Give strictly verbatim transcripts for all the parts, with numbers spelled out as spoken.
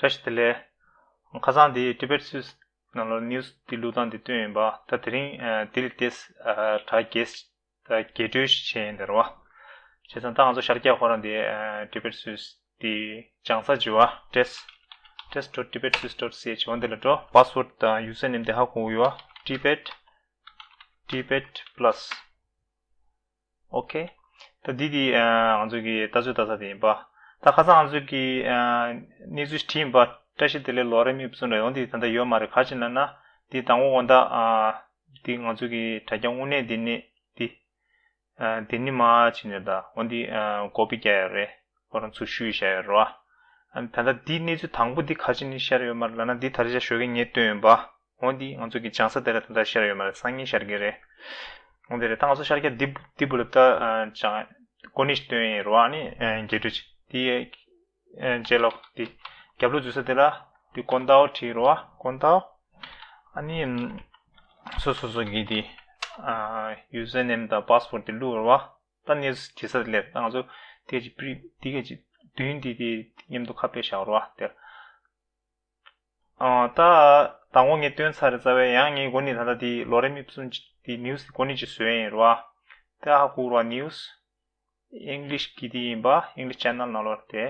བཀྲ་ཤིས་བདེ་ལེགས། ཁ་སང་དེ་Tibet Swiss ནང་ལ་news དེ་བླུགས་སྟངས་དེ་སྟོན་ཡིན་པ། ད་དེ་རིང་ཨ་དེ་ལ་ཏོག་ཙམ་ཨ་དྲ་རྒྱས་ད་རྒྱས་སྤྲོས་ཤིག་བྱས་ཡིན་ད་རེད་བ། བྱས་ཙང་ད་ང་ཚོ་ཤར་རྒྱག་ཁོ་རང་དེ་ཨ་Tibet Swiss དེ་སྦྱང་ས་བྱས་པ། test test dot tibet swiss dot c h འོ་འདི་ལ་འགྲོ། password དང་username དེ་ཧ་གོ་གི་ཡོད་བ། Tibet Tibet Plus ཨོ་ཁེ། ད་འདི་དེ་ཨ་ང་ཚོ་གི་ལྟ་ཚུལ་ལྟ་ས་དེ་ཡིན་པ། ད་ཁ་སང་ང་ཚོ་གི་ཨ་གནས་ཚུལ་བྲིས་ཡིན་པ། བཀྲ་ཤིས་བདེ་ལེགས་ལོ་རེ་མི་བཙུན་རེ་འོང་དེ་ད་ལྟ་ཡོད་མ་རེད། ག་ཅི་ན་ན་དེ་དང་པོ་འོང་ད་ཨ་དེ་ང་ཚོ་གི་དྲ་རྒྱ་དངོས་གནས་དེ་ནི་དེ་ཨ་དེ་ནི་མ་ཅི་ནས་ད་འོང་དེ་ཨ་copy རྒྱག་ཡ་རེད། ཁོ་རང་ཚུར་བཤུས་བཞག་ཡོད་རེད་བ། ཨ་ནི་ད་ལྟ་འདི་གནས་ཚུལ་དང་པོ་འདི་ག་ཅི་ནས་ཤར་ཡོད་མ་རེད་ལབ་ན། འདི་ད་རེས་ཞོགས་ཀས་ངས་བཏོན་ཡོད་པ། འོ་འདི་ང་ཚོ་གི་སྦྱང་ས་དེ་ལ་ད་ལྟ་ཤར་ཡོད་མ་རེད། སང་ཉིན་ཤར་གི་རེད། འོ་དེ་རེད། ད་ང་ཚོ་ཤར་རྒྱག་འདི་འདི་བུ་ལ་ད་ཨ་སྦྱང་གོ་ནི་ཞིག་བཏོན་ཡིན་རེད་བ། ཨ་ནི་ཨ་རྒྱས་སྤྲོས་ཅིག་འདི་ཨ་རྗེས་ལ་འདི་རྒྱབ་ལོགས་འཛུལ་ས་དེ་ལ་འདི་ཀོན་ཏའོ་བྲིས་རེད་བ། ཀོན་ཏའོ། ཨ་ནི་ཨམ་སོ་སོ་སོ་གི་འདི་ཨ་username དང་password དེ་བླུགས་རེད་བ། ད་གནས་ཚུལ་བྲིས་ས་དེ་ལས་ད་ང་ཚོ་དེ་གཅིག་པི་རི་དེ་གཅིག་བདུན་དེ་དེ་མཉམ་དུ་ཁ་ཕྱེ་བཞག་རོགས་དེ། ཨ་ད་དང་པོ་ངས་བཏོན་ཚར་རེད་རྩ་བའི། ཡང་ངས་འགོ་ནས་ད་ལྟ་དེ་ལོ་རེ་མི་བཙུན་དེ་news དེ་འགོ་ནས་ཅིག་བཟོས་ཡིན་རོགས། དེ་ཧ་གོ་རོགས། news English གི་དེ་ཡིན་པ། English channel ནང་ལོགས་དེ།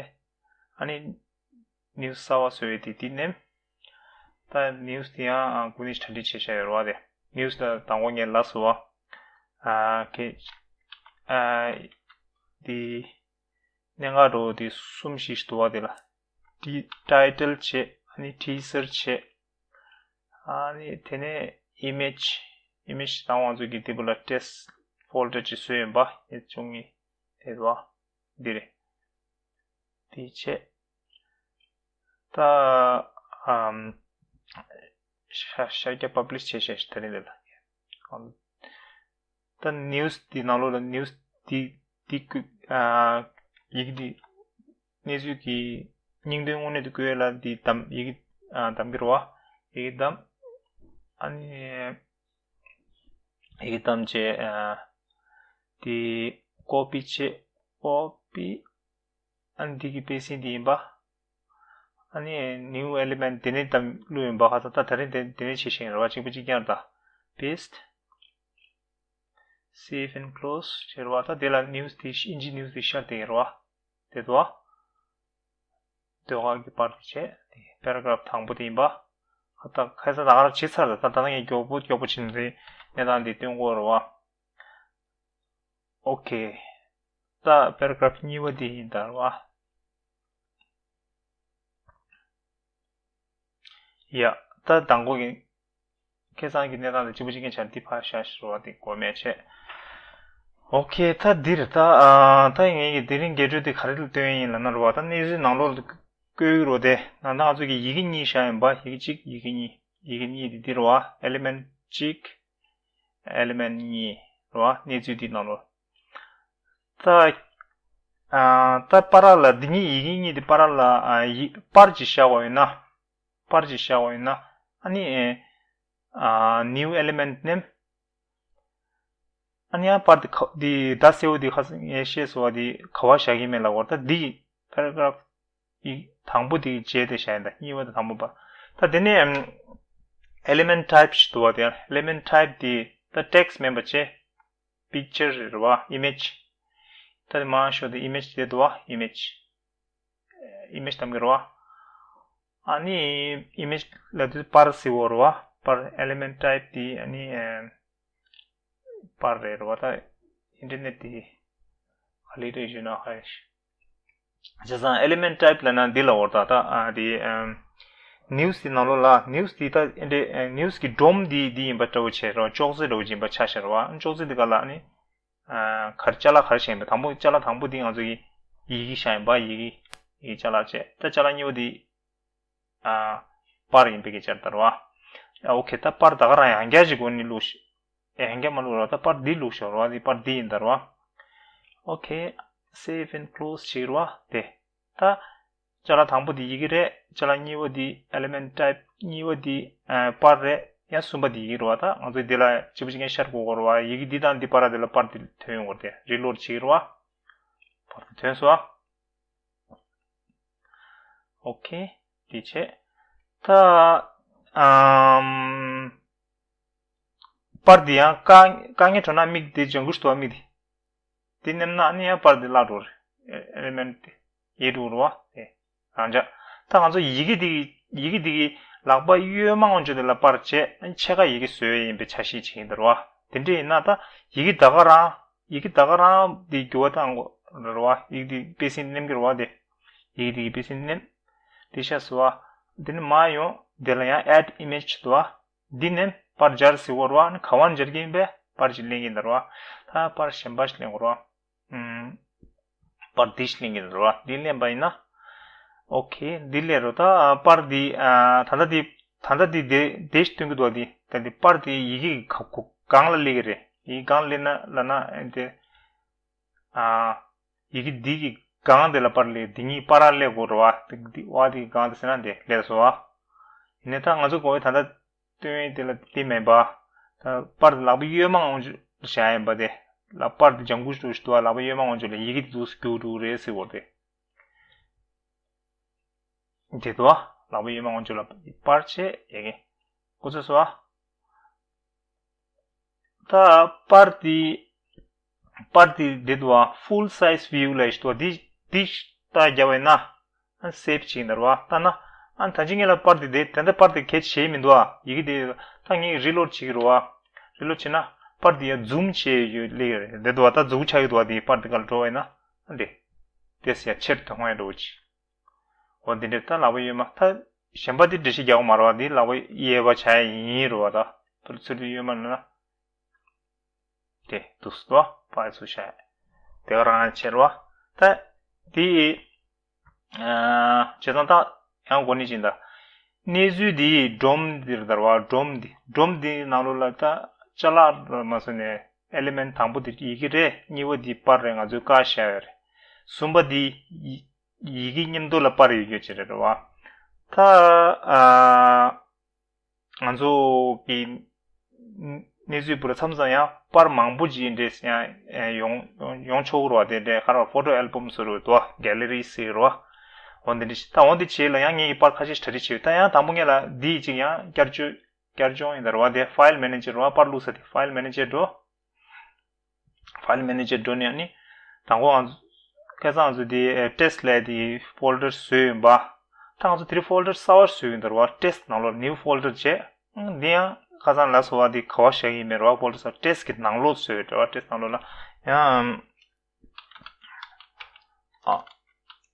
ཨ་ནི་news གསར་བ་བཟོས་ཡོད་དེ་དེ་ནས། ད་news དེ་ཡང་ཨ་འགོ་ནས་གྲ་སྒྲིག་བྱས་བཞག་ཡོད་རོགས་དེ། news ལ་དང་པོ་ངས་ལབ་སོང་བ། ཨ་ཁེ་ཨ་དེ་གནད་འགག་འགྲོ་བ་དེ་གསུམ་ཞིག་འདུག་བ། དེ་ལ་ཊི་ཊའི་ཊལ་བྱས། ཨ་ནི་ཊི་ཟར་བྱས། ཨ་ནི་དེ་ནས་ཨི་མེཇ། ཨི་མེཇ་དང་ང་ཚོ་གི་དེ་བུ་ལ་test folder ཅིག་བཟོས་ཡིན་པ། ཡེ་བཅུ་གཉིས་དེ་བ་འདི་རེད། དེ་བྱས་ད་ཨམ་ཤ་ཤར་རྒྱག་publish བྱས་བྱས་ད་རིང་འདི་ལ། ད་news དེ་ནང་ལོགས་ལ་news དེ་དེ་ཀུ་ཨ་ཡི་གེ་དེ་གནས་ཚུལ་གྱི་སྙིང་དོན་དངོས་གནས་དེ་བཀོད་ཡ་ལ་དེ་གདམ་ཡི་གེ་ཨ་གདམ་གྱི་རེད་བ། ཡི་གེ་གདམ། ཨ་ནི་ཡི་གེ་གདམ་བྱས་ཨ་དེ་copy བྱས། copy ཨ་ནི་འདི་གི་པེ་སིང་འདི་ཡིན་པ། ཨ་ནི་new element དེ་ནས་དམ་བླུགས་ཡིན་པ། ཁ་ཚ་ད་དེ་རིང་དེ་དེ་ནས་བྱེད་བཞིན་རེད་བ། གཅིག་པ་གཅིག་རྐྱང་ད། paste save and close བྱེད་རེད་བ། ད་དེ་ལ་news དེ་ཨིན་ཇི་news དེ་ཤར་དེ་རེད་བ། དེ་དོ། ཟློས་གར་གྱི་པར་དེ་བྱས། དེ་paragraph དང་པོ་དེ་ཡིན་པ། ཁ་ཚ་ད་ག་རང་བྱེད་ཚར་ད། ད་ད་ངས་མགྱོགས་པོ་མགྱོགས་པོ་བྱེད་ནས་གནས་སྟངས་དེ་སྟོན་དགོས་རེད་བ། ཨོ་ཁེ། ད་paragraph གཉིས་པ་དེ་ཡིན་ད་རེད་བ། ཡ། ད་དང་པོ་གི་ཁ་སང་གི་གནས་སྟངས་དང་གཅིག་པ་གཅིག་རྐྱང་ཆགས། འདི་ཕར་བཞག་ཤོག་རོགས། དེ་མགོ་མེད་བྱས། ཨོ་ཁེ། ད་འདིར་ད་ཨ་ད་ངས་ཀྱི་དེ་རིང་རྒྱས་སྤྲོས་དེ་ག་རེ་ལ་སྟོན་ཡིན་ལབ་ན་རོ་བ། ད་གནས་ཚུལ་ནང་ལོགས་ལ་བཀོད་ཀྱི་རོ། དེ་ན་ད་ང་ཚོ་གི་ཡི་གེ་གཉིས་བཞག་ཡིན་པ། ཡི་གེ་གཅིག་ཡི་གེ་གཉིས། ཡི་གེ་གཉིས་དེ་འདི་རོ་བ། element གཅིག element གཉིས་རོ་བ། གནས་ཚུལ་འདི་ནང་ལོགས། ད་ཨ་ད་པར་ལ་འདི་གཉིས་ཡི་གེ་གཉིས་དེ་པར་ལ་ཨ་ཡི་པར་ཅིག་བཞག་པ་ཡིན་ན། པར་ཅིག་བཞག་པ་ཡིན་ན། ཨ་ནི་ཨ་new element name ཨ་ནི་ཡང་པར་དེ་ཁ་དེ་ད་གསལ་བོ་དེ་ཁ་སང་ངས་བཤད་སོང་བ་དེ་ག་བ་བཞག་གི་མེད་ལབ་པ་རེད། ད་འདི་paragraph ཡི་དང་པོ་དེ་རྗེས་དེ་བཞག་ཡིན། ད་གཉིས་པ་དང་དང་པོ་པ། ད་དེ་ནས་ཨམ་element type ཞིག་འདུག་བ། དེ་element type དེ་ད་text མིན་པ་བྱས། picture རེད་བ། image ད་དེ་མ་ཤོ་དེ་image དེ་འདུག་བ། image image གཏང་གི་རེད་བ། ཨ་ནི་image ལབ་དུས་པར་ཟེར་བ་རེད་བ། པར་element type དེ་ཨ་ནི་ཨེ་པར་རེད་རེད་བ། ད་internet དེ་ག་ལེ་རེད་ཞུ་ན་ཧ་ཡ་ཤི། བྱས་ཙང་element type ལབ་ན་འདི་ལ་འོར་ད་ད་ཨ་དེ་ཨེ་news དེ་ནང་ལོགས་ལ་news དེ་ད་ཨེ་འདྲས་news གི་སྒྲོམ་དེ་འདི་ཡིན་པ་འདྲ་བོ་བྱས་རེད་བ། ཅོག་ཙེ་འདྲ་བོ་ཡིན་པ་ཆ་བཞག་རེད་བ། ཅོག་ཙེ་འདི་ག་ལ་ཨ་ནི། ཨ་གར་ཅ་ལག་གར་བཞག་ཡིན་པ། དང་པོ་ཅ་ལག་དང་པོ་འདི་ང་ཚོ་གི་ཡི་གེ་བཞག་ཡིན་པ། ཡི་གེ་ཡི་གེ་ཅ་ལག་བྱས། ད་ཅ་ལག་གཉིས་པ་འདི་ཨ་པར་ཡིན་པའི་གི་ཅར་དར་བ། ཨ་ཨོ་ཁེ། ད་པར་ད་ག་རང་ཡང་བསྐྱར་ཅིག་སྒོ་ནས་བླུགས་ཤིག་ཨེ་ཡང་བསྐྱར་མ་བླུགས་ར། ད་པར་འདི་བླུགས་ཤོག་ར། འདི་པར་འདི་ཡིན་དར་བ། ཨོ་ཁེ། save and close བྱེད་ར་བ། དེ་ད་ཅ་ལག་དང་པོ་འདི་ཡི་གེ་རེད། ཅ་ལག་གཉིས་པ་འདི་element type གཉིས་པ་འདི་ཨ་པར་རེད། ཡང་གསུམ་པ་འདི་ཡི་གེ་རེད་བ། ད་ང་ཚོས་འདི་ལ་གཅིག་པ་གཅིག་རྐྱང་ཤར་དགོས་ཀྱི་རེད་བ། ཡི་གེ་འདི་དང་འདི་བར་དེ་ལ་པར་འདི་ཐོན་ཡོང་གི་རེད་དེ། རི་ལོཌ་བྱེད་ཀྱི་རེད་བ། པར་འདི་ཐོན་སོང་བ། ཨོ་ཁེ། དེ་བྱས། ད་ཨམ། པར་འདི་ཡང་དཀར་དཀར་ངལ་གྲོ་ནག་མིག་དེ་ལྗང་གུ་ཞིག་འདུག་བ། མིག་དེ། དེ་མནན་ན་ཨ་ནི་ཡང་པར་འདི་བརླག་འགྲོ་རེད། ཨེ་ཨེ་ལི་མེན་ཊི་དེ་ཡལ་འགྲོ་རེད་བ། དེ་རང་འཇགས། ད་ང་ཚོ་ཡི་གེ་འདི་གི་ཡི་གེ་འདི་གི་ལག་པ་གཡོན་མ་ངོས་ཕྱོགས་དེ་ལ་པར་བྱས། ཨ་ནི་ཕྱེད་ཀ་ཡི་གེ་བཟོས་ཡིན་པའི་འཆར་གཞི་བྱེད་ཀྱི་འདུག་རེད་བ། དེ་འདྲ་ཡིན་ན་ད་ཡི་གེ་ད་ག་རང་ཡི་གེ་ད་ག་རང་འདི་འགྱུར་བ་བཏང་དགོས་རེད་བ། ཡི་གེ་འདི་པེ་སིན་མནན་གྱི་རེད་བ། དེ་ཡི་གེ་འདི་གི་པེ་སིན་མནན། དེ་ཤ་སོ་བ། དེ་ནི་མ་ཡོང་དེ་ལ་ཡང་add image འདུག་བ། འདི་ནས་པར་སྦྱར་ཟེར་བ་རེད་བ། ཨ་ནི་ག་བ་སྦྱར་གྱི་ཡིན་པས་པར་ཅིག་ལེན་གྱི་ཡིན་ད་རེད་བ། ད་པར་གཞན་པ་ཞིག་ལེན་དགོས་རེད་བ། ཨུམ། པར་འདི་ཞིག་ལེན་གྱི་ཡིན་ད་རེད་བ། འདི་ལེན་པ་ཡིན་ན། ཨོ་ཁེ། འདི་ལེན་རོ། ད་པར་འདི་ཨ་ད་ལྟ་འདི་ད་ལྟ་འདི་དེ་དེ་ཞིག་སྟོན་གྱི་འདུག་བ། འདི་ད་འདི་པར་འདི་ཡི་གེ་གི་ག་གོ་སྒང་ལ་སླེབས་ཀྱི་རེད། ཡི་གེ་སྒང་ལ་སླེབས་ན་ལབ་ན་ཨ་འདི། ཨ། ཡི་གེ་འདི་གི་སྒང་དེ་ལ་པར་ལས་འདི་གཉིས་པར་ལས་དགོས་རེད་བ། འདི་འདི་བ་འདི་གི་སྒང་དེ་ཟེར་ན་འདི་ལས་སོ་བ། ཡིན་ནའི་ད་ང་ཚོ་གོ་བའི་ད་ལྟ་སྟོན་ཡས་དེ་ལ་འདི་མེད་པ། ད་པར་ལག་པ་གཡོན་མ་ངོས་ཕྱོགས་བཞག་ཡིན་པ་དེ། ལག་པར་འདི་ལྗང་གུ་ཞིག་འདུག་བ། ལག་པ་གཡོན་མ་ངོས་ཕྱོགས་ལ་ཡི་གེ་འདུག་སེ་རྒྱུག་འགྲོ་གི་རེད་ཟེར་བ་དེ། འདི་འདུག་བ། ལག་པ་གཡོན་མ་ངོས་ཕྱོགས་ལ་པར་བྱས་ཡི་གེ། ཁོ་ཚོས་སོ་བ། ད་པར་དེ་པར་དེ་འདི་འདུག་བ། Full size view ལབ་ཞིག་འདུག་བ། འདི་འདི་ལྟ་རྒྱབ་པ་ཡིན་ན་སེབ་བྱེད་ཀྱི་ཡིན་ད་རེད་བ། ལྟ་ན་ཨ་ད་ཅི་ངེད་ལ་པར་དེ་དེ་ད་ལྟ་པར་དེ་གལ་ཆེ་མི་འདུག་བ། ཡི་གེ་དེ་ད་ངས་རི་ལོཌ་བྱེད་ཀྱི་རེད་བ། རི་ལོཌ་བྱས་ན་པར་དེ་ཡང་ཛུམ་བྱས་ཡོད་ལེ་རེད་འདི་འདུག་བ། ད་མཛུབ་ཆགས་ཀྱི་འདུག་བ། དེ་པར་དེ་ག་ལ་འགྲོ་བ་ཡིན་ན་ཨ་འདི་དེ་ཡང་ཆེར་དུ་ཧོང་ཡ་འགྲོ་བ་ཅིག་འོ་འདི་འདྲའི་ད་ལག་པ་གཡོན་མ། ད་གཞན་པ་འདི་འགྲེལ་བཤད་རྒྱག་དགོས་མ་རེད་བ། འདི་ལག་པ་གཡས་པ་བྱ་ཡ་ཡིན་རེད་བ། ད་ཕར་ཚུར་འདི་གཡོན་མ་ལ་ན་དེ་འདུག་སེ་འདུག་བ། ཕར་ཚུར་བྱ་ཡ་དེ་ག་རང་ཡང་བྱེད་རེད་བ། ད་འདི་ཨ་བྱས་ཙང་ད་ཡང་གོ་ནི་ཅིག་ད། གནས་ཚུལ་འདི་སྒྲོམ་འདིར་དར་བ། སྒྲོམ་འདི་སྒྲོམ་འདི་ནང་ལོགས་ལ་ད་ཅ་ལག་མ་སོང་ནས་ཨེ་ལི་མེན་ཊི་དང་པོ་འདི་ཡི་གེ་རེད། གཉིས་པ་འདི་པར་རེད། ང་ཚོས་བཀག་བཞག་ཡོད་རེད། གསུམ་པ་འདི་ཡི་ཡི་གེ་མཉམ་དུ་ལ་པར་ཡོད་རྒྱུ་ཅིག་རེད་བ། ད་ཨ་ང་ཚོ་གི་གནས་ཚུལ་པུ་ར་མཚམས་མཚམས་ཡང་པར་མང་པོ་ཅིག་འདྲེས་ཡང་ཡོང་ཡོང་ཆོག་གི་རེད་བ། དེ་འདྲའི་ཁ་ར་ཕོ་ཊོ་ཨལ་བམ་ཟེར་རེད་བ། གེ་ལི་རི་ཟེར་རེད་བ། འོ་འདི་འདྲ་ཞིག་ད་འོ་འདི་བྱས་ལ་ཡང་ངེད་ཀྱི་པར་ཁ་ཤས་ཤིག་གྲ་སྒྲིག་བྱས་ཡོད། ད་ཡང་དང་པོ་ངེད་ལ་འདི་ཅིག་ཡང་བསྐྱར་བཅོས་བསྐྱར་སྦྱོང་ཡིན་ད་རེད་བ། དེ་ཕའིལ་མེ་ནེ་ཇར་རེད་བ། པར་བླུགས་ས་དེ་ཕའིལ་མེ་ནེ་ཇར་འགྲོ། ཕའིལ་མེ་ནེ་ཇར་འགྲོ་ནས་ཨ་ནི་དང་པོ་ང་ཚོ་ཁ་སང་ང་ཚོ་དེ་ཊེ་སི་ཊི་ལབ་དེ་ཕོལ་ཌར་བཟོས་ཡིན་པ། ད་ང་ཚོ་དེ་རིང་ཕོལ་ཌར་གསར་པ་བཟོས་ཡིན་ད་རེད་བ། ཊེ་སི་ཊི་ནང་ལོགས་ནིའུ་ཕོལ་ཌར་བྱས། འདི་ཡང་ཁ་སང་ལ་སོ་བ་དེ་ག་བ་བཞག་གི་མེད་རེད་བ། ཕོལ་ཌར་གསར་པ་ཊེ་སི་ཊི་གི་ནང་ལོགས་བཟོས་ཡོད་རེད་བ། ཊེ་སི་ཊི་ནང་ལོགས་ལ་ཡང་ཨ་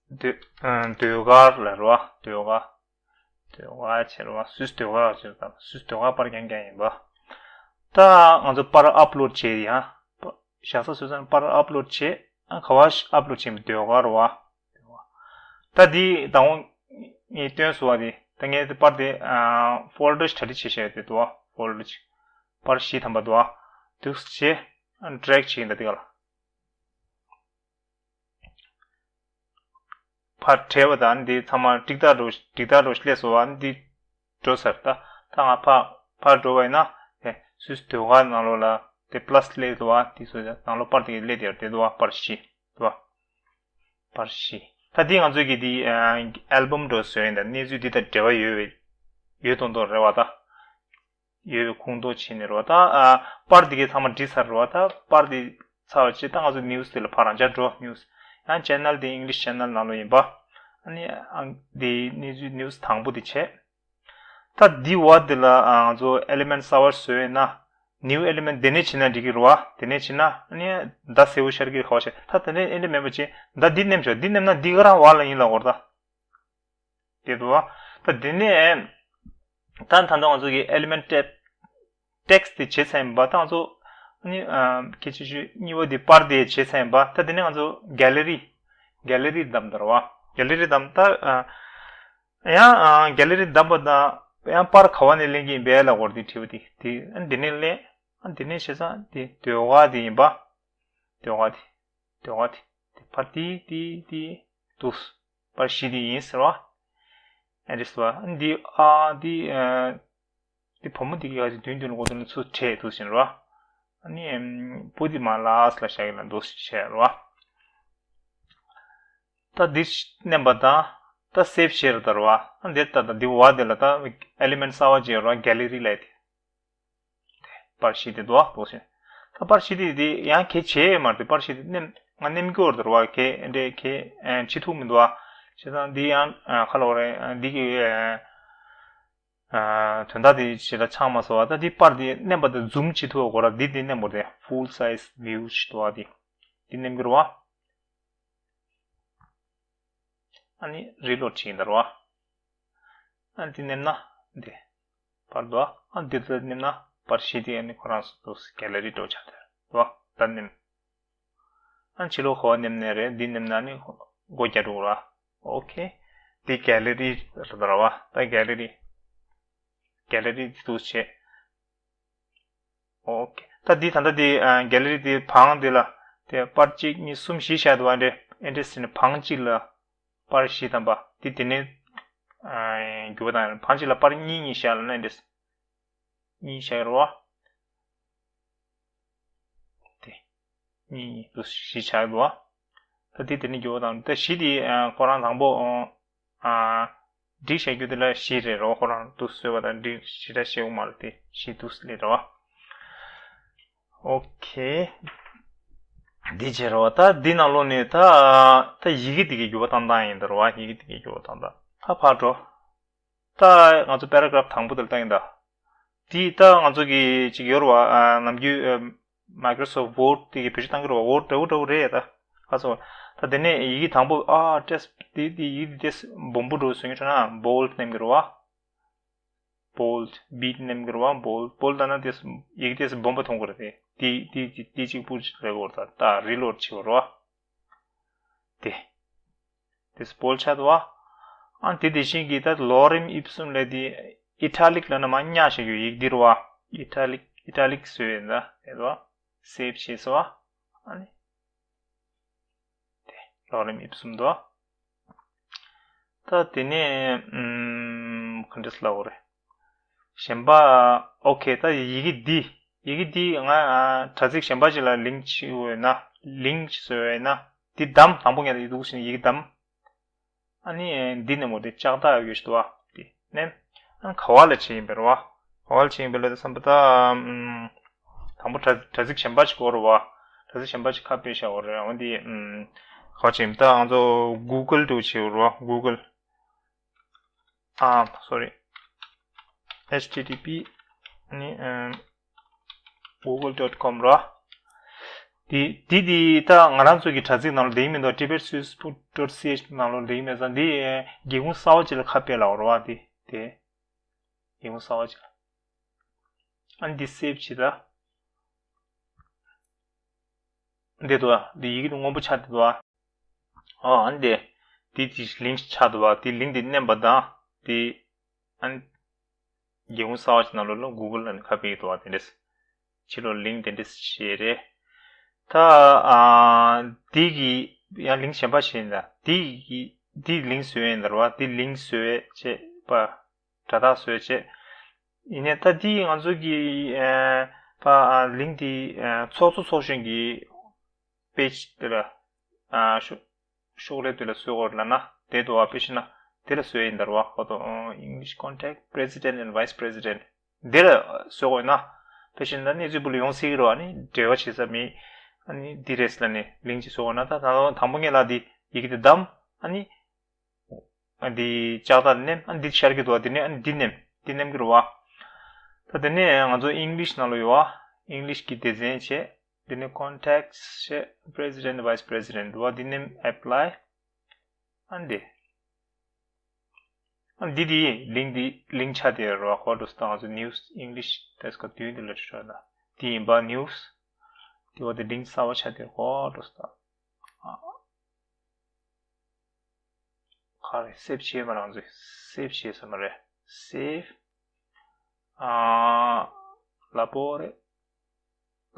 ཟློས་ཨ་ཟློས་གར་ལབ་རེད་བ། ཟློས་གར། ཟློས་གར་བྱས་རེད་བ། སུས་ཟློས་གར་བྱས་རེད་བ། སུས་ཟློས་གར་པར་རྐྱང་རྐྱང་ཡིན་པ། ད་ང་ཚོ་པར་ཨབ་ལོཌ་བྱས་ཡང་བཞག་ས་སོ་སོ་ནས་པར་ཨབ་ལོཌ་བྱས། ཨ་ག་བ་ཨབ་ལོཌ་བྱས་པའི་ཟློས་གར་རེད་བ། ད་འདི་དང་པོ་ངས་སྟོན་སོང་བ་དེ། ད་ངས་དེ་པར་དེ་ཨ་ཕོལ་ཌར་ཞིག་གྲ་སྒྲིག་བྱས་བཞག་ཡོད་དེ་འདུག་བ། ཕོལ་ཌར་ཅིག་པར་བཞི་ཐམ་པ་འདུག་བ། འདུག་སེ་བྱས་ཌི་རེག་བྱས་ཡིན་ད་འདི་ག་ལ། ཕར་བྲེས་པ་དང་འདི་ཚང་མ་ཀྲིག་ཀྲག་འགྲོ་ཀྲིག་ཀྲག་འགྲོ་སླེབས་སོང་བ། འདི་འགྲོ་ཚར། ད་ད་ང་ཕར་ཕར་འགྲོ་བ་ཡིན་ན་དེ་སུས་ཟློས་གར་ནང་ལོགས་ལ་དེ་པ་ལ་སི་སླེབས་འདུག་བ། དེ་ཚོ་ནང་ལོགས་པར་དེ་ག་སླེབས་དེ་དེ་འདུག་བ། པར་བཞི་འདུག་བ། པར་བཞི། ད་འདི་ང་ཚོས་ཀྱི་འདི་ཨལ་བམ་འགྲོ་བཟོས་ཡིན་ད། གནས་ཚུལ་འདི་དང་འབྲེལ་བ་ཡོད་པའི་ཡོད་མདོག་མདོག་རེད་བ་ད། ཡོད་པའི་ཁུངས་གཏོགས་བྱས་ནས་རེད་བ། ད་ཨ་པར་འདི་གའི་ཚང་མ་བྲིས་ཚར་རེད་བ། ད་པར་འདི་ཚར་བ་བྱས་ད་ང་ཚོ་ནིའུ་སི་དེ་ལ་ཕར་རང་འཇགས་འགྲོ། ནིའུ་སི་ཡང་ཅེ་ནལ་འདི་ཨིང་ལིཤ་ཅེ་ནལ་ནང་ལོགས་ཡིན་པ། ཨ་ནི་ཨང་འདི་གནས་ཚུལ་ནིའུ་སི་དང་པོ་འདི་བྱས། ད་འདི་བ་འདི་ལ་ཨ་ང་ཚོ་ཨེ་ལི་མེན་ཊི་གསར་པ་བཟོས་ཡོད་ན་ནིའུ་ཨེ་ལི་མེན་ཊི་འདི་ནས་བྱས་ན་འགྲིག་གི་རེད་བ། འདི་ནས་བྱས་ན་ཨ་ནི་མདའ་སེར་པོ་ཤར་གྱི་རེད་བ་བྱས། ད་དེ་ནས་ཨེ་འདྲ་མེད་པ་བྱས་མདའ་འདི་མནན་ཆོག་འདི་མནན་ན་འདི་ག་རང་བ་ལ་ཡིན་ལ་གོ་ད། དེ་འདུག་བ། ད་དེ་ནས་ད་ད་ལྟ་ང་ཚོ་གི་ཨེ་ལི་མེན་ཊི་ཊེག་ཊེག་སི་དེ་བྱས་ཚར་ཡིན་པ། ད་ང་ཚོ་ནི་ཨ་གལ་ཆེ་ཤོས་གཉིས་པ་དེ་པར་དེ་བྱས་ཚར་ཡིན་པ། ད་དེ་ནས་ང་ཚོ་གེ་ལི་རི་གེ་ལི་རི་བདམས་ད་རེད་བ། གེ་ལི་རི་བདམས་ད་ཨ་ཡང་ཨ་གེ་ལི་རི་བདམས་པ་དང་ཡང་པར་ག་བ་ནས་ལེན་གྱི་ཡིན་པས་ལབ་དགོས་རེད། དེ་དྲི་བ་དེ་དེ་ཨ་དེ་ནས་ལེན། ཨ་དེ་ནས་བྱས་ཙང་དེ་ཟློས་གར་དེ་ཡིན་པ། ཟློས་གར་དེ་ཟློས་གར་དེ་དེ་པར་དེ་དེ་དེ་འདུག་པར་བཞི་དེ་ཡིན་ཟེར་བ། ཨ་རེད་ཟེར་བ། ཨ་འདི་ཨ་འདི་ཨ་འདི་བུ་མོ་འདི་གི་ཡ་གཅིག་མདུན་མདུན་ལ་འགོ་དོན་ལ་ཚུར་བྲེས་འདུག་ཟེར་བ། ཨ་ནི་ཨམ་བུ་འདི་མར་ལ་ཨ་ཟེར་ལ་བཞག་གི་ལ་འདུག་ཟེར་བ། ད་འདི་མནན་པ་དང་ ད་སེབ་བྱས་ར་ད་ར་བ། ཨ་འདིར་ད་ད་འདི་བ་འདི་ལ་ད་ཨེ་ལི་མེན་ཊི་གསར་བ་ཅིག་ཡོད་ར་བ། གེ་ལི་རི་ལབ་དེ། པར་གཞི་དེ་འདུག་བ་འདུག་ཟེར། ད་པར་གཞི་དེ་དེ་ཡང་གལ་ཆེ་མ་རེད། པར་གཞི་དེ་མནན་ང་མནན་གྱི་ཡོད་རེད་བ། གལ་འདྲེ་གལ་ཆེ་ཐུག་མི་འདུག་བ། བྱས་ཙང་འདི་ཡང་ཁ་ལོ་རེད། འདི་གི་དོན་དག་དེ་ཞེ་དྲག་ཆགས་མ་སོང་བ། ད་འདི་པར་དེ་མནན་པ་དེ་ཛུམ་བྱེད་ཐུབ་པ་དགོས་ར། འདི་འདི་མནན་པ་དེ་ཕུལ་སའི་ཛི་བིའུ་ཞིག་འདུག་བ། འདི་འདི་མནན་གྱི་རེད་བ། ཨ་ནི་རི་ལོཌ་བྱེད་ཡིན་ད་རེད་བ། ཨ་འདི་མནན་ན་འདི་པར་འདུག་བ། ཨ་འདི་ཚོ་མནན་ན་པར་གཞི་དེ་ཨ་ནི་ཁོ་རང་ཚོ་གེ་ལི་རི་འགྲོ་ཆགས་དེ་རེད་བ། ད་མནན། ཨ་ཕྱི་ལོགས་ཁོ་བ་མནན་ནས་རེད། འདི་མནན་ན་ནི་སྒོ་རྒྱག་འགྲོ་ར། ཨོ་ཁེ། འདི་གེ་ལི་རི་རེད་ད་རེད་བ། ད་གེ་ལི་རི་གེ་ལི་རི་འདི་འདུག་བྱས། ཨོ་ཁེ། ད་འདི་ད་ལྟ་འདི་གེ་ལི་རི་འདི་བང་འདི་ལ་དེ་པར་གཅིག་གཉིས་གསུམ་བཞི་བཞག་འདུག་བ། འདི་ཨེ་འདྲས་ཟེར་ནས་བང་གཅིག་ལ་པར་བཞི་ཐམ་པ་འདི་དེ་ནས་འགྱུར་བ་དང་། བང་གཅིག་ལ་པར་གཉིས་གཉིས་བཞག་ལབ་ན་ཨེ་འདྲས་གཉིས་བཞག་རེད་བ། དེ་གཉིས་གཉིས་དུ་བཞི་བཞག་འདུག་བ། ད་འདི་དེ་ནས་འགྱུར་བ་དང་། ད་བཞི་དེ་ཁོ་རང་དང་པོ། ཨ། སྒྲིག་བྱ་རྒྱུ་དེ་ལ་བཞི་རེད་རོ། ཁོ་རང་འདུག་བཟོས་པ་དང་སྒྲིག་ཞེ་དྲག་ཤེས་ཡོང་མ་རེད་དེ། བཞི་འདུག་ལས་རེད་བ། ཨོ་ཁེ། འདི་བྱས་རེད་བ། ད་འདི་ནང་ལོགས་ནས་ད་ད་ཡི་གེ་འདི་གའི་འགྱུར་བ་བཏང་སྟངས་ཡིན་ད་རེད་བ། ཡི་གེ་འདི་གའི་འགྱུར་བ་བཏང་སྟངས་ད་ཕར་འགྲོ། ད་ང་ཚོ་པེ་ར་གྷ་རབ་དང་པོ་དེ་ལ་བཏང་ཡིན་ད། འདི་ད་ང་ཚོ་གི་ཅིག་ཡོད་རེད་བ། ནམ་རྒྱུན་Microsoft Word དེ་གི་བེད་སྤྱོད་བཏང་གི་རེད་བ། Word འདྲ་བོ་འདྲ་བོ་རེད་ད། ཁ་སོ། ད་དེ་ནས་ཡི་གེ་དང་པོ། ཨ་ཏེས་འདི་འདི་ཡི་གེ་འདི་སྦོམ་པོ་འགྲོ་སོང་ཡོད་ན་bold མནན་གྱི་རེད་བ། Bold B མནན་གྱི་རེད་བ། Bold bold ལབ་ན་འདི་ཡི་གེ་འདི་སྦོམ་པོ་མཐོང་གི་རེད་དེ། འདི་འདི་འདི་གཅིག་པུ་རེད་གོ། ད་ད་རི་ལོཌ་བྱེད་དགོས་རེད་བ། དེ། དེ་སྦོལ་ཆགས་འདུག་བ། ཨ་དེ་དེ་བཞིན་གྱི་ད་ལོ་རིམ་ཨིབ་སུམ་ལས་དེ་ཨི་ཊ་ལིག་ལབ་ན་མ་ཉག་བྱེད་རྒྱུ་ཡིག་འདི་རུ་བ། ཨི་ཊ་ལིག་ཨི་ཊ་ལིག་བཟོས་ཡིན་ད་དེ་དོ། སེབ་བྱས་སོ། ཨ་ནི། དེ་ལོ་རིམ་ཨིབ་སུམ་དོ། ད་དེ་ནས་ཨུམ་ག་འདྲས་ལབ་དགོས་རེད། གཞན་པ། ཨོ་ཁེ། ད་ཡི་གེ་འདི། ཡི་གེ་འདི་ང་དྲ་ཚིགས་གཞན་པ་ཞིག་ལ་ལིང་ཅིག་བཟོས་ན། ལིང་ཅིག་བཟོས་ན། འདི་བདམས། དང་པོ་ངས་ད་ཡི་འདུག་ཟེར་ནས་ཡི་གེ་བདམས། ཨ་ནི་འདི་ནས་མོ་དེ་ལྕགས་རྟགས་ཡོད་ཞིག་འདུག་བ། འདི་ནས་ཨ་ནི་ག་བ་ལ་བྱེད་ཡིན་པ་རེད་བ། ག་བ་ལ་བྱེད་ཡིན་པ་ལ་དེ་བསམ་པ་ད། ཨམ། དང་པོ་དྲ་དྲ་ཚིགས་གཞན་པ་ཞིག་དགོས་རེད་བ། དྲ་ཚིགས་གཞན་པ་ཞིག་ཁ་ཕྱེ་བཞག་དགོས་རེད། འོ་འདི་ཨམ། ག་བ་བྱེད་ཡིན་པ་ད་ང་ཚོ་གུ་གལ་དུ་བྱེད་དགོས་རེད་བ། གུ་གལ། ཨ། སོ་རི། ཨེཆ་ཊི་ཊི་པི། ནི་ཨ། གུ་གལ་ཌོཊ་ཀོམ་ར། དེ་དེ་དེ་ད་ང་རང་ཚོ་གི་དྲ་ཚིགས་ནང་ལ་འདེགས་མི་འདུག Tibet Swiss Book dot C H ནང་ལ་འདེགས་མེད་ཙང་། འདི་སྒེའུ་ཁུང་གསར་བ་ཅིག་ལ་ཁ་ཕྱེ་ལབ་ར་བ། དེ་དེ་སྒེའུ་ཁུང་གསར་བ་ཅིག་ལ། ཨ་ནི་འདི་སེབ་བྱེད་ད། འདི་འདུག་བ། འདི་ཡི་གེ་འདི་སྔོན་པོ་ཆགས་འདུག་བ། ཨོ་ཨ་ནི་དེ། དེ་དེ་ལིང་ཆགས་འདུག་བ། དེ་ལིང་དེ་མནན་པ་དང་དེ། ཨ་ནི། སྒེའུ་ཁུང་གསར་བ་ཞིག་ནང་ལོགས་ལ་གུ་གལ་ལ་ནི་ཁ་ཕྱེ་གི་འདུག་བ། དེ་འདྲས། ཕྱི་ལོགས་ལིང་དེ་འདྲས་བྱས་རེད། ད་ཨ་འདི་གི་ཡང་ལིང་གཞན་པ་ཞིག་ཡིན་ད། འདི་གི་འདི་ལིང་བཟོས་ཡིན་ད་ར་བ། འདི་ལིང་བཟོས་བྱས་པ། དྲ་ཐག་བཟོས་བྱས། ཡིན་ནའི་ད་འདི་ང་ཚོ་གི་ཨ་པ་ཨ་ལིང་འདི་ཨ་ཚོགས་གཙོ་ཚོགས་གཞོན་གྱི་པེ་ཇི་དེ་ལ་ཨ་ཤོག་ཤོག་ལྷེ་དེ་ལ་བཟོས་དགོས་ལབ་ན་དེ་འདུག་བ། དཔེ་བྱས་ན་དེ་ལ་བཟོས་ཡིན་ད་ར་བ། ཁོ་ཚོ་English contact president and vice president འདི་ལ་བཟོས་དགོས་ན། དཔེ་བྱས་ན་གནས་ཚུལ་བུ་ལ་ཡོང་སྲིད་ཀྱི་རེད་བ། ཨ་ནི་འབྲེལ་བ་བྱེད་ས་མེད། ཨ་ནི་འདི་རེད་ལབ་ནས་ལིང་ཅིག་བཟོས་དགོས་ན། ད་ད་དང་པོ་ངས་ལ་འདི་ཡི་གེ་འདི་བདམས། ཨ་ནི། ཨ་འདི་ལྕགས་རྟགས་མནན། ཨ་འདི་ཤར་གྱི་འདུག་བ། འདི་ནས་ཨ་འདི་མནན། འདི་མནན་གྱི་རེད་བ། ད་དེ་ནས་ང་ཚོ་English ནང་ལ་ཡོད་བ། English གི་སྡེ་ཚན་བྱས། འདི་ནས་Contacts བྱས། President Vice President འདུག་བ། འདི་ནས་Apply། ཨ་འདི། ཨ་འདི་དེ་ལིང་འདི་ལིང་ཆགས་དེ་རེད་བ། ཁོ་འགྲོ་སྟངས་ང་ཚོ་News English Desk བདུན་འདི་ལ་འགྲོ་ན་འདི་ཡིན་པ། News འདི་བ་དེ་ལིང་གསར་བ་ཆགས་དེ་ཁོ་འགྲོ་སྟངས། ཨ། ག་རེ་སེབ་བྱས་མ་རང་ཚོས་སེབ་བྱས་ས་མ་རེད། སེབ། ཨ། ལ་པོ་རེ།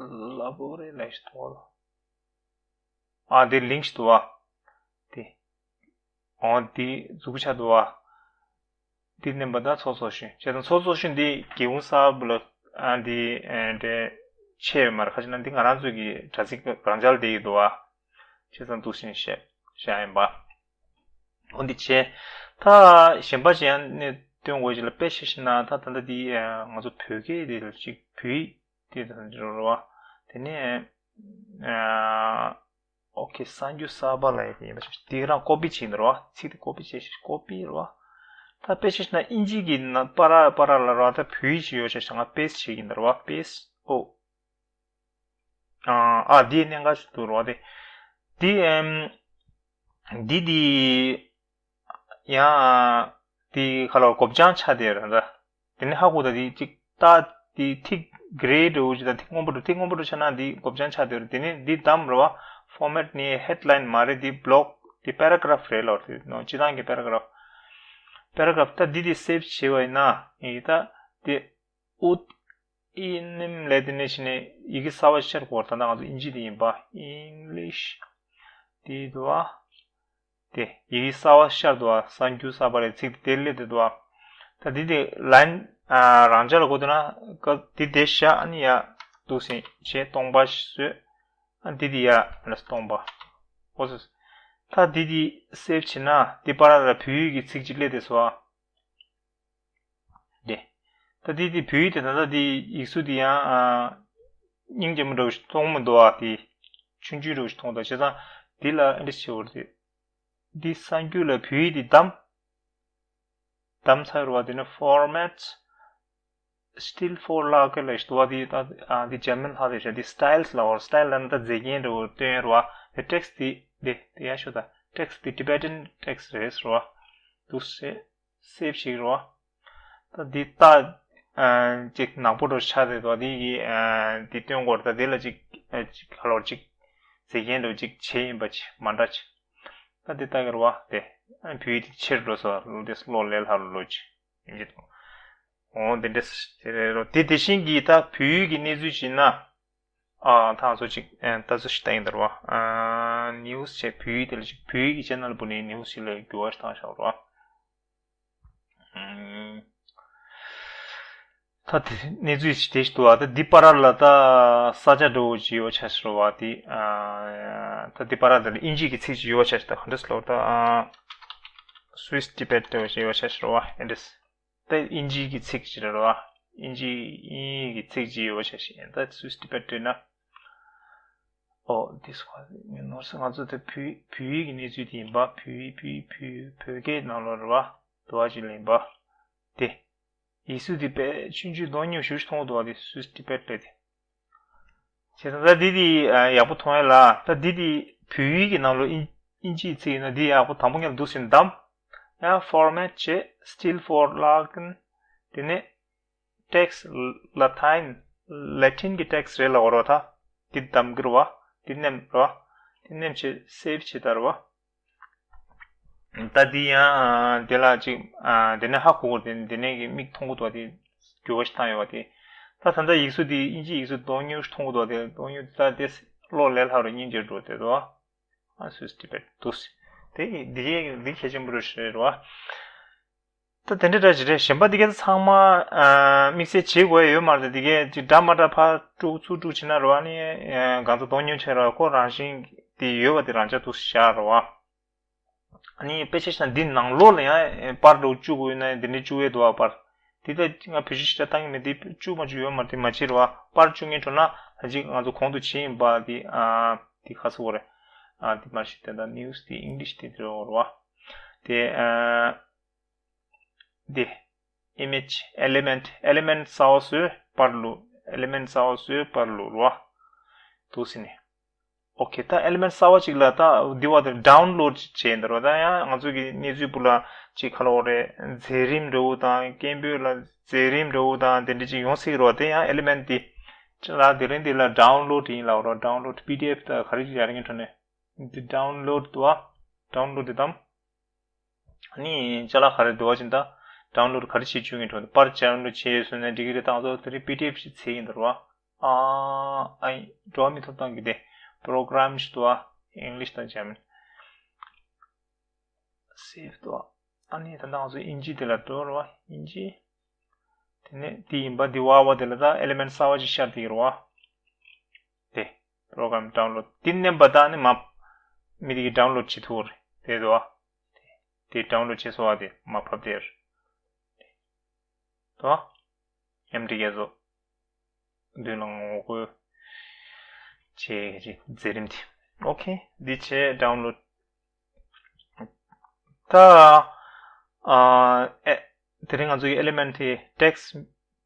ལ་པོ་རེ་ལས་ཤི་ཐོག་ལ། ཨ་དེ་ལིང་ཞིག་འདུག་བ། དེ། འོ་དེ་མཛུབ་གུ་ཆགས་འདུག་བ། འདི་མནན་པ་དང་ཚོགས་གཙོ་གཞོན། བྱས་ཙང་ཚོགས་གཙོ་གཞོན་འདི་སྒེའུ་ཁུང་གསར་པ་ལ་ཨ་འདི་ཨ་འདྲའི་ཆེ་ཡོད་མ་རེད། ཁ་ཅིག་ན་འདི་ང་རང་ཚོའི་གི་དྲ་ཚིགས་རང་འཇགས་བསྡད་ཀྱི་འདུག་བ། བྱས་ཙང་འདུག་བཞིན་བཤད་བཞག་ཡིན་པ། འོ་འདི་བྱས། ད་གཞན་པ་ཅིག་ཡང་ནས་སྟོན་དགོས་ཅིག་ལ། དཔེ་ཆ་བཞག་ན་ད་ད་ལྟ་འདི་ང་ཚོ་བོད་སྐད་དེ་ལ་ཅིག་བོད་ཡིག་དེ་ད་འགྲོ་རོ་བ། དེ་ནས་ཨོ་ཁེ། གསར་འགྱུར་གསར་པ་ལབ་ཡ་དེ་ཡིན་པ་ཞིག་དེ་རང་ཀོ་པི་བྱས་ཡིན་རོ་བ། ཚིག་དེ་ཀོ་པི་བྱས་ཤིག་ཀོ་པི་རོ་བ། ད་དཔེ་ཆ་བཞག་ན་ཨིན་ཇི་གི་ནང་པ་ར་པ་ར་ལ་རོ་བ། ད་བོད་ཡིག་ཅིག་ཡོད་ཆ་ཞིག་ང་པེ་སི་བྱས་ཡིན་རོ་བ། པེ་སི་ཨོ། ཨ་ཨ་འདི་གནད་འགག་ཞིག་འདུག་རོ་བ། དེ་འདི་ཨམ་འདི་འདི་ཡང་དེ་ཁ་ལོ་གོ་བྱང་ཆགས་བསྡད་ར་འདྲ། དེ་ནས་ཧ་གོ་ད་དེ་གཅིག་ད་དེ་ཐིག་གྷེ་རེ་འདྲ་བོ་ཅིག་དང་ཐིག་སྔོན་པོ་འདྲ། ཐིག་སྔོན་པོ་འདྲ་ཆགས་ན་དེ་གོ་བྱང་ཆགས་བསྡད་ར། དེ་ནས་འདི་བདམས་ར་བ། ཕོར་མེ་ཊི་ནི་ཧེཌ་ལའིན་མ་རེད། དེ་བྷི་ལོག་དེ་པེ་ར་གྷ་རབ་རེད་ལོ། དེ་ནོ་སྤྱི་བཏང་གི་པེ་ར་གྷ་རབ། པེ་ར་གྷ་རབ། ད་འདི་དེ་སེབ་བྱས་པ་ཡིན་ན་ཡིན་ད་དེ་ཨུད་ཨི་ནིམ་ལས་དེ་ནས་ཕྱིན་ནས་ཡི་གེ་གསར་པ་ཤར་གོ། ད་ལྟ་ང་ཚོ་ཨིན་ཇི་དེ་ཡིན་པ། English དེ་འདུག་བ། དེ་ཡི་གེ་གསར་པ་ཤར་འདུག་བ། གསར་འགྱུར་གསར་པ་རེད། ཚིག་དེ་དེ་སླེབས་དེ་འདུག་བ། ད་དེ་དེ་ལའིན་རང་འཇགས་ལ་གོ་དུས་ན་ཀ་དེ་དེ་བཞག་ཨ་ནི་ཡ་འདུག་སེ་བྱས་སྟོང་པ་བཟོས། ཨ་དེ་དེ་ཡ་ཨ་ནི་སྟོང་པ། ཨོ་སོ། ད་དེ་དེ་སེབ་བྱས་ན་དེ་པར་ལ་བོད་ཡིག་གི་ཚིག་ཅིག་སླེབས་དེ་སོ། དེ། ད་དེ་དེ་བོད་ཡིག་དེ་ད་ལྟ་དེ་ཡིག་གཟུགས་དེ་ཡང་ཨ་སྙིང་རྗེ་མོ་འདྲ་བོ་ཞིག་མཐོང་མི་འདུག་ཨ། དེ་ཆུང་ཆུང་འདྲ་བོ་ཞིག་མཐོང་འདུག་བྱས་ཙང་དེ་ལ་ཨ་འདྲ་བྱེད་འོར་དེ། དེ་གསར་འགྱུར་ལ་བོད་ཡིག་དེ་བདམས། བདམས་ཚར་བ་དེ་ནི་ཕོར་མེ་ཊི་སི་ཊིལ་ཕོར་ལབ་ཀྱི་ལ་ཞིག་འདུག་བ། དེ་ད་ཨ་དེ་འཇར་མན་ལྷག་དེ་བྱས་དེ་སི་ཊལ་སི་ལབ་འོར། སི་ཊལ་ལབ་ན་ད་མཛེས་རྒྱན་འདྲ་བོ་སྟོན་ར་བ། དེ་ཊེག་སི་དེ་དེ་དེ་ཡ་ཤོད་ད། ཊེག་སི་དེ་ཊི་བེ་ཊན་ཊེག་སི་རེད་ཟེར་བ། འདུག་སེ། སེབ་ཞིག་རོ། ད་འདི་ལྟ། ཨ་ཅིག་ནག་པོ་འདྲ་ཆགས་བསྡད་འདུག་འདི་གི་ཨ་འདི་སྟོན་སྐོར་ད་འདི་ལ་ཅིག་ཨ་ཅིག་ཧ་ལོར་ཅིག་མཛེས་རྒྱན་འདྲ་ཅིག་བྱས་ཡིན་པ་ཅིག་མ་འདྲ་ཅིག་ད་འདི་ལྟ་གི་རོ་བ་དེ། ཨ་བོད་ཡིག་དེ་ཆེར་འགྲོ་སོང་། ལོ་དེ་ལོ་ལས་སླ་རུ་ལོ་ཅིག་ཡིན་གྱི་འདུག་འོ་དེ་འདྲས་དེ་རེད་རོ། དེ་དེ་བཞིན་གྱི་ད་བོད་ཡིག་གི་གནས་ཚུལ་ཅིག་ན། ཨ་ད་ང་ཚོ་ཅིག་ཨ་ལྟ་ཚུལ་ཞིག་ལྟ་ཡིན་ད་རོ་བ། ཨ་ནིའུ་སི་བྱས་བོད་ཡིག་དེ་ལ་ཅིག་བོད་ཡིག་གི་ཅེ་ནལ་བུ་ནས་ནིའུ་སི་ཞིག་ལ་འགྱུར་བ་ཞིག་བཏང་བཞག་རོ་བ། ད་དེ་གནས་ཚུལ་དེ་ཞིག་འདུག་བ། ད་འདི་པར་ལ་ད་ས་ཆ་འདྲ་བོ་ཅིག་ཡོད་ཆ་ཞིག་རེད་བ། དེ་ཨ་ད་འདི་པར་ད་ཨིན་ཇི་གི་ཚིག་ཅིག་ཡོད་ཆ་ཞིག་ད་ག་འདྲ་ཟེར་ལབ་ད། སུའིས་ཊི་བེཊ་འདྲ་བོ་ཅིག་ཡོད་ཆ་ཞིག་རེད་བ། ཨེ་འདྲས། ད་ཨིན་ཇི་གི་ཚིག་ཅིག་རེད་བ། ཨིན་ཇི་དབྱིན་ཡིག་གི་ཚིག་ཅིག་ཡོད་ཆ་ཞིག་ད་སུའིས་ཊི་བེཊ་བྲིས་ན། ཨོ་འདི་སུ་ནོར་སི་ང་ཚོ་དེ་བོད་བོད་ཡིག་གི་གནས་ཚུལ་དེ་ཡིན་པ། བོད་ཡིག་བོད་བོད་བོད་སྐད་ནང་ལོགས་རེད་བ། འདུག་བ་ཅིག་ལ་ཡིན་པ། དེ། ཡིག་གཟུགས་དེ་དཔེ་ཆུང་ཆུང་གདོང་ཉེས་ཞུ་ཞུ་མཐོང་གི་འདུག་བ། དེ་སུས་ཊི་བེཊ་རེད་དེ། བྱས་ཙང་ད་འདི་དེ་ཡག་པོ་མཐོང་ཡ་ལ། ད་འདི་དེ་བོད་ཡིག་གི་ནང་ལོགས་ཨིན་ཨིན་ཇིའི་ཚིག་ཡིན་ན་འདི་ཡག་པོ་དང་པོ་ཉིད་ལ་འདུག་ཟིན་བདམས། ཡང་ཕོར་མེ་ཊི་བྱས་སི་ཊིལ་ཕོར་ལབ་ཀྱིན། དེ་ནས་ཊེག་སི་ལ་ཊིན་ལ་ཊིན་གྱི་ཊེག་སི་རེད་ལབ་དགོས་རེད་བ། ད་འདི་བདམས་ཀྱི་རེད་བ། འདི་མནན་རེད་བ། འདི་མནན་བྱས་སེབ་བྱས་ད་རེད་བ། ད་འདི་ཡང་དེ་ལ་ཅིག་དེ་ནས་ཧ་གོ་གོ་དེ་དེ་ནས་ཀྱི་མིག་མཐོང་གོ་ཐུབ་པ་དེ་འགྱུར་བ་ཞིག་བཏང་ཡོད་པ་དེ། ད་ད་ལྟ་ཡིག་གཟུགས་དེ་ཨིན་ཇི་ཡིག་གཟུགས་གདོང་ཉེས་མཐོང་གོ་ཐུབ་པ་དེ། གདོང་ཉེས་ད་དེ་བློ་ལས་སླ་རུ་སྙིང་རྗེ་འགྲོ་དེ་དོ། ཨ་སུས་ཊི་བེཊ་འདུག་སེ། དེ་འདི་གའི་འདི་གལ་ཆེན་པོ་རེད་ཟེར་བ། ད་དེ་འདྲ་འདྲ་ཞིག་རེད། གཞན་པ་འདི་གའི་ཚང་མ་ཨ་དམིགས་བསལ་བྱེད་དགོས་ཡ་ཡོད་མ་རེད། འདི་གའི་ཅིག་འདྲ་མ་འདྲ་ཕར་དཀྲུག་ཚུར་དཀྲུག་བྱེད་ན་རེད་བ། ཨ་ནི་ཨ་གང་ཚོ་གདོང་ཉེས་བྱས་རེད་བ། ཁོ་རང་བཞིན་དེ་ཡོད་པ་དེ་རང་འཇགས་འདུག་སེ་བཞག་རེད་བ། ཨ་ནི་དཔེ་ཆ་བཞག་ན་འདི་ནང་ལོགས་ལ་ཡང་པར་འདྲ་བཅུག་དགོས་ཡོད་ན་འདི་འདྲ་བཅུག་ཡས་འདུག་བ། པར་འདི་ད་ང་བེད་སྤྱོད་ཞེ་དྲག་བཏང་གི་མེད། འདི་བཅུག་མ་བཅུག་ཡོད་མ་རེད། དེ་མ་བྱེད་རེད་བ། པར་བཅུག་མཁན་འགྲོ་ན་ད་ཅིག་ང་ཚོ་གོང་དུ་བྱས་ཡིན་པ་འདི་ཨ་འདི་ཁ་སོ་རེད། ཨ་འདི་མ་ཤེས་དེ་ད་ནིའུ་སི་དེ་ཨིང་ལིཤ་དེ་འདྲ་རེད་བ། དེ་ཨ་འདི་ཨི་མེཇ་ཨེ་ལི་མེན་ཊི་ཨེ་ལི་མེན་ཊི་གསར་པ་བཟོས་པར་བླུགས། ཨེ་ལི་མེན་ཊི་གསར་པ་བཟོས་པར་བླུགས་རེད་བ། འདུག་སེ་ནས། ཨོ་ཁེ། ད་ཨེ་ལི་མེན་ཊི་གསར་པ་ཅིག་ལ་ད་འདི་བ་དེ་ཌའུན་ལོཌ་ཅིག་བྱས་ཡིན་ད་རོ། ད་ཡང་ང་ཚོ་གི་གནས་ཚུལ་བུ་ལ་ཅིག་ཁ་ལོ་རེ་མཛད་རིམ་འདྲ་བོ་དང་སྐད་འབོད་ལ་མཛད་རིམ་འདྲ་བོ་དང་དེ་འདྲ་ཅིག་ཡོང་སྲིད་རོ། དེ་ཡང་ཨེ་ལི་མེན་ཊི་དེ་ཅི་ལ་དེ་རིང་འདི་ལ་ཌའུན་ལོཌ་ཡིན་ལ་རོ། ཌའུན་ལོཌ་པི་ཌི་ཨེཕ་ད་ག་རེ་ཅིག་ཡར་ངེས་འཕྲོ་ནས་འདི་ཌའུན་ལོཌ་དུ་བ། ཌའུན་ལོཌ་དེ་དམ། ཨ་ནི་ཅ་ལག་ག་རེ་འདུག་བ་ཅིན་ད་ཌའུན་ལོཌ་ག་རེ་བྱེད་བཅུག་གིན་འགྲོ། པར་ཌའུན་ལོཌ་བྱེད་སོང་ན་འགྲིག་གི་རེད། ད་ང་ཚོ་དེ་རིང་པི་ཌི་ཨེཕ་ཞིག་བྱེད་ཀྱིན་འདུག་ར་བ། ཨ་ཨ་འགྲོ་བ་མི་ཐོབ་ཐང་གི་དེ་པྲོ་གྷ་རམ་ཞིག་འདུག་བ། ཨིང་ལིཤ་དང་འཇར་མན། སེབ་འདུག་བ། ཨ་ནི་ད་ལྟ་ང་ཚོ་ཨིན་ཇི་དེ་ལ་འགྲོ་ར་བ། ཨིན་ཇི། དེ་ནས་དེ་ཡིན་པ་འདི་བ་བ་དེ་ལ་ད་ཨེ་ལི་མེན་ཊི་གསར་པ་ཅིག་ཤར་བསྡད་ཀྱི་རེད་བ། དེ་པྲོ་གྷ་རམ་ཌའུན་ལོཌ་དེ་མནན་པ་ད་ནི་མ་མི་དེ་གི་ཌའུན་ལོཌ་བྱེད་ཐུབ་རེད་དེ་དོ། དེ་ཌའུན་ལོཌ་བྱས་སོང་བ་དེ་མར་ཕབ་དེར། དོ། ཨེམ་ཌི་རྒྱ་མཚོ། མདུན་ལ་ངོ་རྒོལ་བྱེད་ཀྱི་མཛད་རིམ་དེ། ཨོ་ཁེ། འདི་བྱས་ཌའུན་ལོཌ། ད། ཨ། ཨེ། དེ་རིང་ང་ཚོ་གི་ཨེ་ལི་མེན་ཊི་དེ་ཊེག་སི་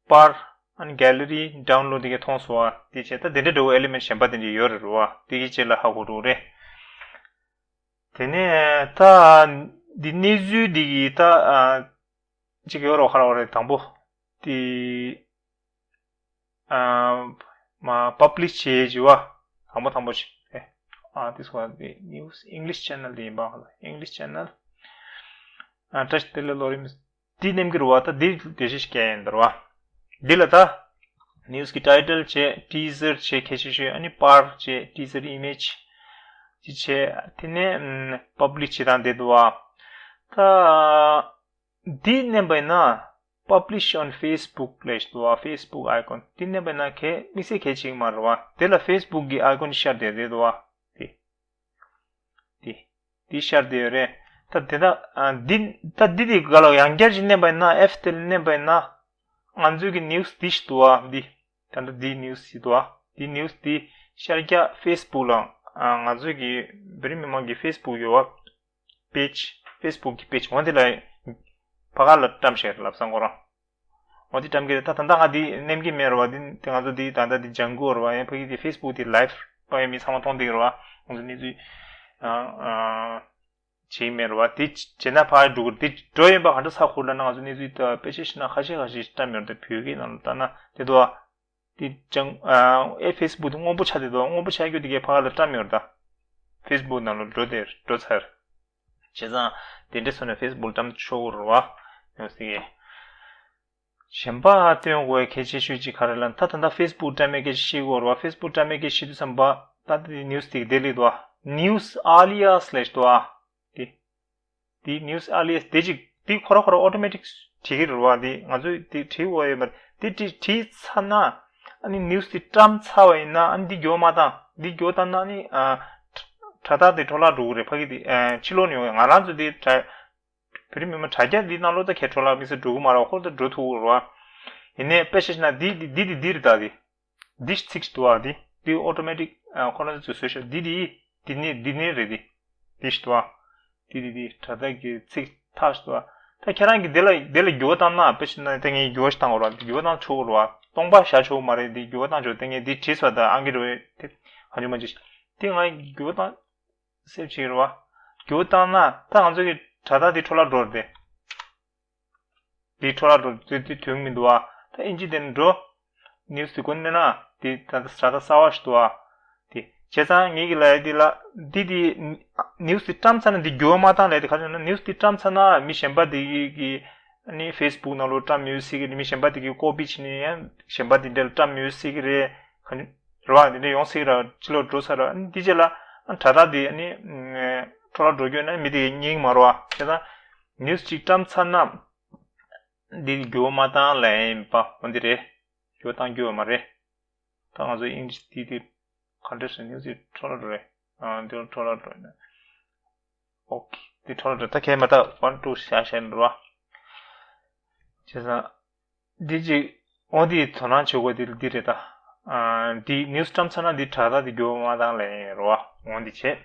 པར། ཨ་ནི་གེ་ལི་རི་ཌའུན་ལོཌ་དེ་གའི་མཐོང་སོང་བ། དེ་བྱས་ད་དེ་འདྲ་འདྲ་བོ་ཨེ་ལི་མེན་ཊི་གཞན་པ་དེ་འདྲ་ཡོད་རེད་བ། དེ་གི་རྗེས་ལ་ཧ་གོ་འགྲོ་རེད། དེ་ནས་ད་འདི་གནས་ཚུལ་འདི་གི་ད། ཨ། གཅིག་ཡོད་རོགས་ཁ་རོགས་རེད། དང་པོ་དེ། ཨ། མ་པབ་ལི་ཤི་བྱེད་བྱེད་བ། དང་པོ་དང་པོ་ཞིག་རེད། ཨ། དེ་སོ་དེ་ནིའུ་སི་ཨིང་ལིཤ་ཆེ་ནལ་དེ་ཡིན་པ། ཨིང་ལིཤ་ཆེ་ནལ། ཨ། བཀྲ་ཤིས་བདེ་ལེགས་ལོ་རིམ། འདི་ནེམ་གི་རུ་བ། ད་འདི་དེ་ཤེས་སྐད་ཡིན་འདར་བ། འདི་ལ་ད་ནིའུ་སི་གི་ཊའི་ཊལ་བྱས། ཊི་ཟར་བྱས་ཁྱད་ཆོས་ཤིག་ཨ་ནི་པར་བྱས། ཊི་ཟར་ཨི་མེཇ་ཅི་བྱས། དེ་ནས་པབ་ལི་ཤི་བྱེད་སྟངས་དེ་འདུག་བ། ད་འདི་མནན་པ་ཡིན་ན། Publish on Facebook ལབ་ཞིག་འདུག་བ། ཕེ་སི་བུག་ཨའི་ཀོན། འདི་མནན་པ་ཡིན་ན་གལ་དམིགས་བསལ་གལ་ཆེ་གི་མ་རེད་བ། དེ་ལ་ཕེ་སི་བུག་གི་ཨའི་ཀོན་ཤར་བསྡད་རེད་འདུག་བ། དེ། དེ། འདི་ཤར་བསྡད་ཡོད་རེད། ད་དེ་ད། ཨ། འདི་ད་འདི་དེ་ག་ལ་ཡང་བསྐྱར་ཞིག་མནན་པ་ཡིན་ན། ཨེཕ་དེ་ལ་མནན་པ་ཡིན་ན། ང་ཚོའི་གི་ནིའུ་སི་འདི་ཞིག་འདུག་བ། འདི། ད་ལྟ་འདི་ནིའུ་སི་ཞིག་འདུག་བ། འདི་ནིའུ་སི་འདི་ཤར་རྒྱག་ཕེ་སི་བུག་ལ། ཨ། ང་ཚོའི་གི་བོད་རིགས་མི་མང་གི་ཕེ་སི་བུག་ཡོད་བ། པེཇ། ཕེ་སི་བུག་གི་པེཇ་འོ་འདི་ལ་ཕ་ག་ལ་བཀྲམ་བཞག་ལབ་སང་ཁོ་རང་། འོ་འདི་བཀྲམ་གི་རེད། ད་ད་ལྟ་ང་འདི་མནན་གི་མེད་རེད་བ། འདི་དེ་ང་ཚོ་འདི་ད་ལྟ་འདི་ལྗང་གུ་རེད་བ། ཡང་ཕ་གི་འདི་ཕེ་སི་བུག་འདི་ལའིབ་པ་ཡང་མི་ཚང་མ་མཐོང་བསྡད་ཀྱི་རེད་བ། ང་ཚོ་གནས་ཚུལ་ཨ་ཨ་བྱེད་ཀྱི་མེད་རེད་བ། འདི་བྱས་ན་ཕ་གི་འགྲོ་གི་རེད། འདི་འགྲོ་ཡིན་པ་ག་འདྲ་ཚ་ཁུར་ལ་ན། ང་ཚོ་གནས་ཚུལ་ད་དཔེ་ཆ་ཤེས་ན་ཁ་ཤས་ཁ་ཤས་བཀྲམ་ཡོད་རེད། བོད་སྐད་ནང་ལ་ལྟ་ན་དེ་འདུག་བ། དེ་ཅང་། ཨ། ཨེ་ཕེ་སི་བུག་དེ་སྔོན་པོ་ཆགས་བསྡད་འདུག་སྔོན་པོ་ཆགས་རྒྱུ་དེ་གའི་ཕ་ག་ལ་བཀྲམ་ཡོད་རེད་ད། ཕེ་སི་བུག་ནང་ལ་འགྲོ་དེ་འགྲོ་ཚར། བྱས་ཙང་དེ་འདྲ་སོང་ན་ཕེ་སི་བུག་བཀྲམ་ཆོག་གི་རེད་བ། ཡང་སྲིད་ཀྱི། གཞན་པ་སྟོན་དགོས་གལ་ཆེ་ཤོས་ཅིག་ག་རེ་ལབ་ན། ད་ད་ལྟ་ཕེ་སི་བུག་བཀྲམ་མའི་སྐད་ཆ་བཤད་དགོས་རེད་བ། ཕེ་སི་བུག་བཀྲམ་མའི་སྐད་ཆ་བཤད་དུས་ཙམ་པ། ད་དེ་ནིའུ་སི་དེ་ག་དེ་ལས་འདུག་བ། ནིའུ་སི་ཨ་ལི་ཡ་སི་ལབ་ཞིག་འདུག་བ། དེ། དེ་ནིའུ་སི་ཨ་ལི་ཡ་སི་དེ་ཅིག་དེ་ཁོ་ར་ཁོ་ར་ཨོ་ཊོ་མེ་ཊིག་བྲིས་ཀྱི་རེད་བ། དེ་ང་ཚོས་དེ་བྲིས་དགོས་ཡོད་མ་རེད། དེ་བྲིས་བྲིས་ཚར་ན། ཨ་ནི་ནིའུ་སི་དེ་བཀྲམ་ཚར་བ་ཡིན་ན། ཨ་ནི་འདི་མགྱོགས་མ་བཏང་། འདི་མགྱོགས་བཏང་ན་ཨ་ནི། ཨ། དྲ་ཐག་དེ་འཕྲོ་བརླག་འགྲོ་གི་རེད། ཕ་གི་དེ། ཨ། ཕྱི་ལོགས་ནས་ཡོང་བའི། ང་རང་ཚོ་དེ་དྲ། བོད་རིགས་མི་མང་དྲ་རྒྱ་འདི་ནང་ལོགས་ད་གས་འཕྲོ་བརླག་དམིགས་བསལ་འགྲོ་གི་མ་རེད་བ། ཁོ་ད་འགྲོ་ཐུབ་ཀྱི་རེད་བ། ཡིན་ནའི་དཔེ་བཞག་ན་འདི་འདི་འདི་འདི་འདི་རེད་ད། འདི་འདི་ཚིག་འདུག་བ། འདི་འདི་ཨོ་ཊོ་མེ་ཊིག་ཨ། ཁོ་རང་ཚོས་བཟོས་ཤག་འདི་འདི་འདི་ནི་འདི་ནི་རེད། འདི་འདི་ཞིག་འདུག་བ། འདི་འདི་འདི་དྲ་ཐག་གི་ཚིག་ཐག་ཞིག་འདུག་བ། ད་ཁྱེད་རང་གིས་འདི་ལ་འདི་ལ་འགྱུར་བ་བཏང་ན། དཔེ་བཞག་ན་ད་ངས་འགྱུར་བ་ཞིག་བཏང་དགོས་རེད་བ། འགྱུར་བ་བཏང་ཆོག་གི་རེད་བ། སྟོང་པ་བཞག་ཆོག་གི་མ་རེད། འདི་འགྱུར་བ་བཏང་ཆོག་ད་ངས་འདི་བྲིས་སོང་ད། ཨང་ཀི་རེད་བ། དེ་གང་བྱུང་མ་བྱུང་། དེ་ང་འགྱུར་བ་བཏང་སེབ་བྱེད་ཀྱི་རེད་བ། འགྱུར་བ་བཏང་ན་ད་ང་ཚོ་གི་དྲ་ཐག་འདི་འཕྲོ་བརླག་འགྲོ་རེད་དེ། འདི་འཕྲོ་བརླག་འགྲོ་དུས་དུས་དོན་མི་འདུག་བ། ད་ཨིན་ཇི་དེ་ནས་འགྲོ། ནིའུ་སི་དེ་གོ་མནན་ན་དེ་ད་ད་དྲ་ཐག་གསར་བ་ཞིག་འདུག་བ། དེ་བྱས་ཙང་ངེད་ཀྱི་ལ་ཡ་དེ་ལ་འདི་དེ་ནིའུ་སི་དེ་བཀྲམ་ཚར་ན། འདི་འགྱུར་བ་མ་བཏང་ལས་དེ་ག་ཚོད་ན། ནིའུ་སི་དེ་བཀྲམ་ཚར་ན་མི་གཞན་པ་དེ་གི་གི་ཨ་ནི་ཕེ་སི་བུག་ནང་ལོགས་བཀྲམ་ཡོད་སྲིད་ཀྱི་རེད། མི་གཞན་པ་དེ་གི་ཀོ་པི་བྱས་ནས་ཡང་གཞན་པ་དེ་འདྲ་ལ་བཀྲམ་ཡོད་སྲིད་ཀྱི་རེད། ག་རེད་བ། དེ་འདྲ་ཡོང་སྲིད་ཀྱི་རེད། ཕྱི་ལོགས་འགྲོ་ཚར་རེད། ཨ་ནི་དེ་རྗེས་ལ་ཨ་དྲ་ཐག་དེ་ཨ་ནི་འཕྲོ་བརླག་འགྲོ་རྒྱུ་ན་མི་དེ་གི་རྙེད་ཀྱི་མ་རེད་བ། བྱས་ཙང་ནིའུ་སི་ཅིག་བཀྲམ་ཚར་ན། འདི་འགྱུར་བ་མ་བཏང་ལབ་ཡིན་པ། འོ་འདི་རེད། འགྱུར་བ་བཏང་རྒྱུ་ཡོད་མ་རེད། ད་ང་ཚོ་ཨིང་ལིཤ་འདི་དེ་ག་འདྲ་ཟེར། ནིའུ་སི་འཕྲོ་བརླག་འགྲོ་རེད། ཨ། འདི་འཕྲོ་བརླག་འགྲོ་ཡིན་ན། ཨོ་ཁེ། འདི་འཕྲོ་བརླག་འགྲོ། ད་གས་མ་ད་ཝན་ཊུ་བཞག་བཞག་འགྲོ་བ། བྱས་ཙང་འདི་ཅིག་འོ་འདི་དོ་སྣང་བྱེད་དགོས་འདི་འདི་རེད་ད། ཨ། འདི་ནིའུ་སི་བཀྲམ་ཚར་ན་འདི་དྲ་ཐག་འདི་འགྱུར་བ་མ་བཏང་ལབ་ཡིན་རེད་བ། འོ་འདི་བྱས།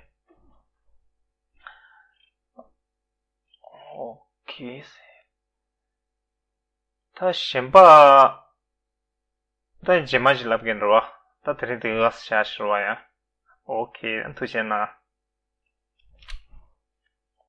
ཨོ་ཁེ། ད་གཞན་པ། ད་རྗེས་མ་ཞིག་ལབ་གིན་རེད་བ། ད་དེ་རིང་དེ་ག་བཞག་ཤི་རེད་བ་ཡ། ཨོ་ཁེ། ཐུགས་རྗེ་གནང་།